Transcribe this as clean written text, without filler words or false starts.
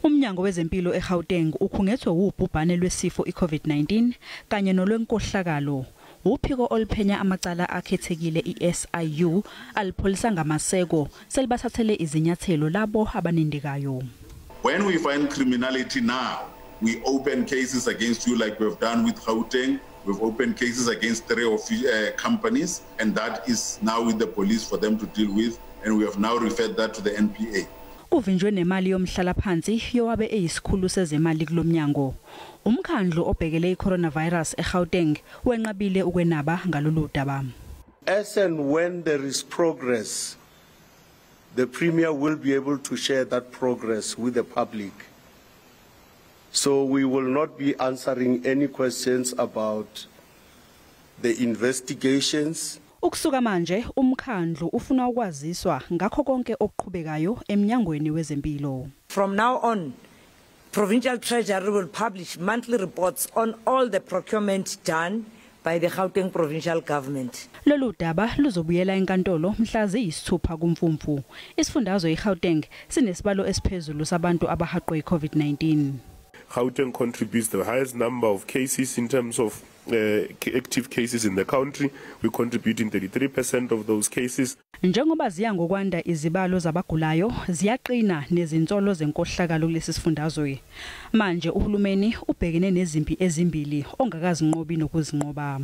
Umnyango wezempilo eGauteng ukhungethwe ubhubhane lwesifo iCovid-19 kanye nolwenkohlakalo. Uphiko oluphenya amacala akhethekile iSIU alipholisa ngamaseko selibathathele izinyathelo labo abanindekayo. When we find criminality now, we open cases against you like we've done with Gauteng. We've opened cases against three of companies, and that is now with the police for them to deal with, and we have now referred that to the NPA. Kuvinjwe nemali yomhlalaphansi yowabe eyisikhulu sezemali kulomnyango. Umkhandlu obhekele iCoronavirus eGauteng wenqabile ukwenaba ngalolu daba. As and when there is progress, the Premier will be able to share that progress with the public. So we will not be answering any questions about the investigations. Ukusuka manje umkhandlu ufuna ukwaziswa ngakho konke okuqhubekayo eminyangweni wezempilo. From now on, Provincial Treasury will publish monthly reports on all the procurement done by the Gauteng Provincial Government. Lolu daba luzobuyela enkantolo mhla ziyi-6 kuMfumfu. Isifundazwe iGauteng sinesibalo esiphezulu sabantu abahaqwe iCovid-19. Gauteng contributes the highest number of cases in terms of active cases in the country. We contribute in 33% of those cases. Njengoba ziya ngokwanda izibalo zabagulayo, ziyaqina nezinsolo zenkohlakalo kulesi sifundazwe. Manje uhulumeni ubhekene nezimpi ezimbili ongakazinqobi nokuzinqoba.